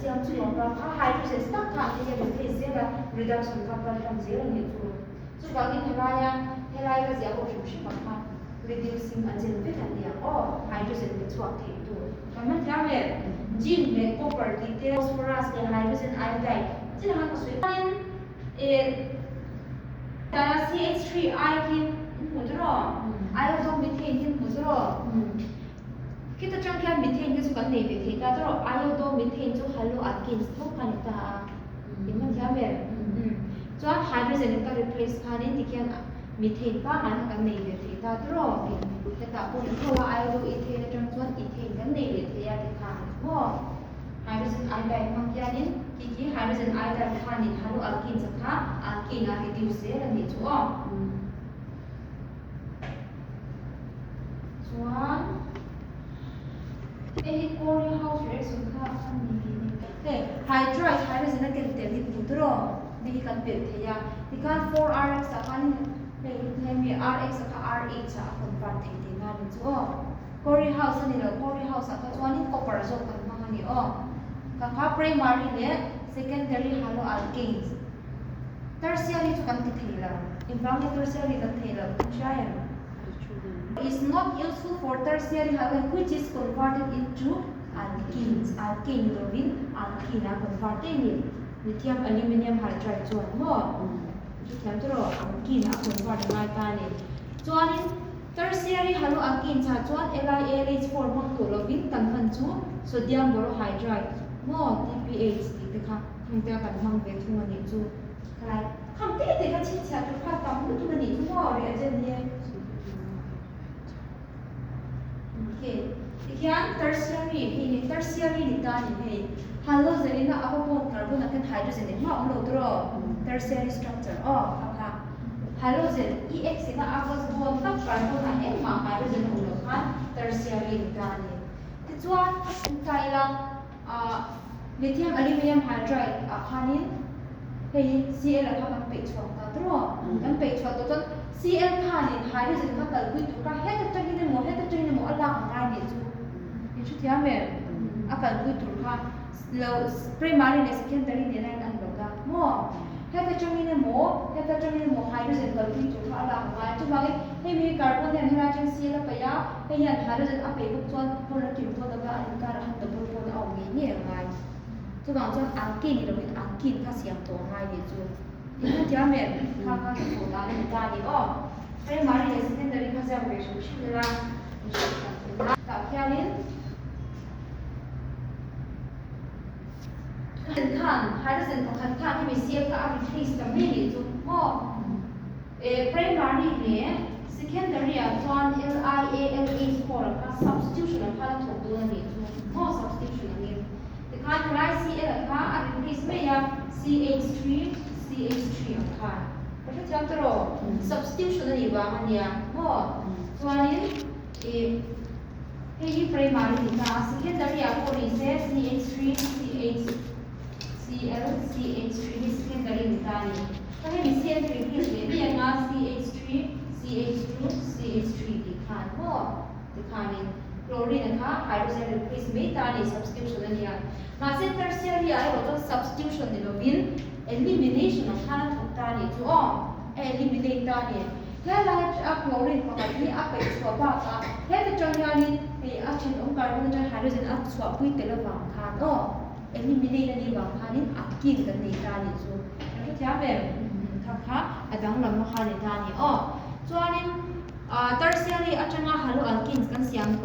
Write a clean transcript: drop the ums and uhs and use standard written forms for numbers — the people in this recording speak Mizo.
Siam chhuak a, kha hydrogen tak kha an hei a replace zel a, reduction kha kal tan zel a nih chu. Chuvangin helaia helai ka ziah ho hrim hrim ang kha reducing agent vek an ni ang aw, hydrogen pe chhuak thei tu. Kan hman thiam em? Zinc leh copper tih te, phosphorus leh hydrogen iodide chi dang a ka sawi chuanin eh tana CH3I khi in hmu tiraw? Iodomethane hi in hmu tiraw? Khita tang khian methane hi chu kan nei ve thei ta tawrh, iodomethane chu haloalkanes tho kha a ni ta a, in hman thiam em? Chuan hydrogen in ka replace khanin tikhian methane pangngai kha kan nei ve thei ta tawrh, hetah pawh ni tho a iodoethane atang chuan ethane kan nei leh thei a tikhan maw? Hydrogen iodide hmang hianin khi khi hydrogen iodide khanin haloalkanes a kha alkane a reduce zel a nih chu aw. Chuan hei hi Korea house reaction kha a ni hei hydride hydrogen a ken tel hi hmu tur aw hei hi kan belh thei a tikhan 4rx ah khan hei hemi rx a kha rh ah a convert thei tihna a ni chu aw Korea house a ni lo Korea house ah kha chuanin copper zawk kan hmang a ni aw kha kha primary leh secondary haloalkanes Tertiary chu kan ti thei lo. Engvang nge tertiary kan thei lo? Kan hria em? Is not useful for tertiary halkane which is converted into alkenes. Alkane ni lovin alkene a convert daih ni. Lithium aluminium hydride chuan maw? Chutiang chu rawh alkene a convert a ngai ta a ni. Chuanin tertiary haloalkenes ah chuan LiAlH4 hmang tawh lovin kan hman chu sodium borohydride maw TPH tih te kha. Hmingte a kan hmang ve thung a nih chu. Khalai kham te te kha chhinchhiah tur kha tam lutuk a nih chu maw reagent hi. Okay. Tikhian tertiary hei hi tertiary ni ta ni hei. Halogen in a apa bond carbon ah khian hydrogen engmah a awm lo tur aw. Tertiary structure aw kha kha. Halogen EX in a apa bond tak carbon ah engmah hydrogen a awm loh khan tertiary ni ta ni. Tichuan ta ila. Ah lithium aluminium hydride ah khanin hei hi Cl ah kha kan peih chhuak ta tur aw. Kan peih chhuah tawh chuan Cl khanin hydrogen kha kalpui tur kha heta tangin emaw heta tangin emaw a lak a ngai nih chu in hrethiam em? A kalpui tur kha lo primary leh secondary nena in an lo ta maw? Heta tangin emaw heta tangin emaw hydrogen kalpui tur kha a lak a ngai a chuvangin hei mi hi carbon hian helai atang Cl a paih a hei hian hydrogen a paih bawk chuan ball a kim dawn lova a inkarah khan double bond a awm ngei ngei a ngai. Chuvang chuan alkane ni lovin alkene kha siam tawh a ngai nih chu. In hrethiam em? Kha kha hnathawh dan a ni ta a ni aw. Primary leh secondary kha ziak ve hrim hrim ila in hriatthiam theih nan. Tah khianin Hydrogen khan hydrogen pakhat khan hemi Cl kha a replace ta mai nih chu maw? E primary leh secondary ah chuan LiAlH4 a kha substitution a khan a thawk dawn a nih chu maw substitution angin tikhan helai Cl a kha a replace mai a CH3 CH3 ang khan ka hrethiam ta rawh substitution a nih vang a nia maw chuanin ih Hei hi primary ni ta a, secondary ah pawh ni se CH3, CH, Cl, CH3 hi secondary ni ta a ni. Ka hemi Cl hi replace leh mai anga CH3, CH2, CH3 tih khan maw tikhanin chlorine a kha hydrogen replace mai ta a ni, substitution a nia. Mahse tertiary ah erawh chuan substitution ni lovin elimination ang khan a thawk ta a nih chu aw, a eliminate ta a ni. Helai a chlorine pakhat hi a peih chhuah bakah heta tang hianin hei a thenawm carbon atang hydrogen a chhuahpui tel avang khan aw eliminate a nih vang khanin a kin kan nei ta a nih chu kan hrethiam em? Kha kha a danglam kha a ni ta a ni aw. Chuanin tertiary atanga haloalkenes kan siam.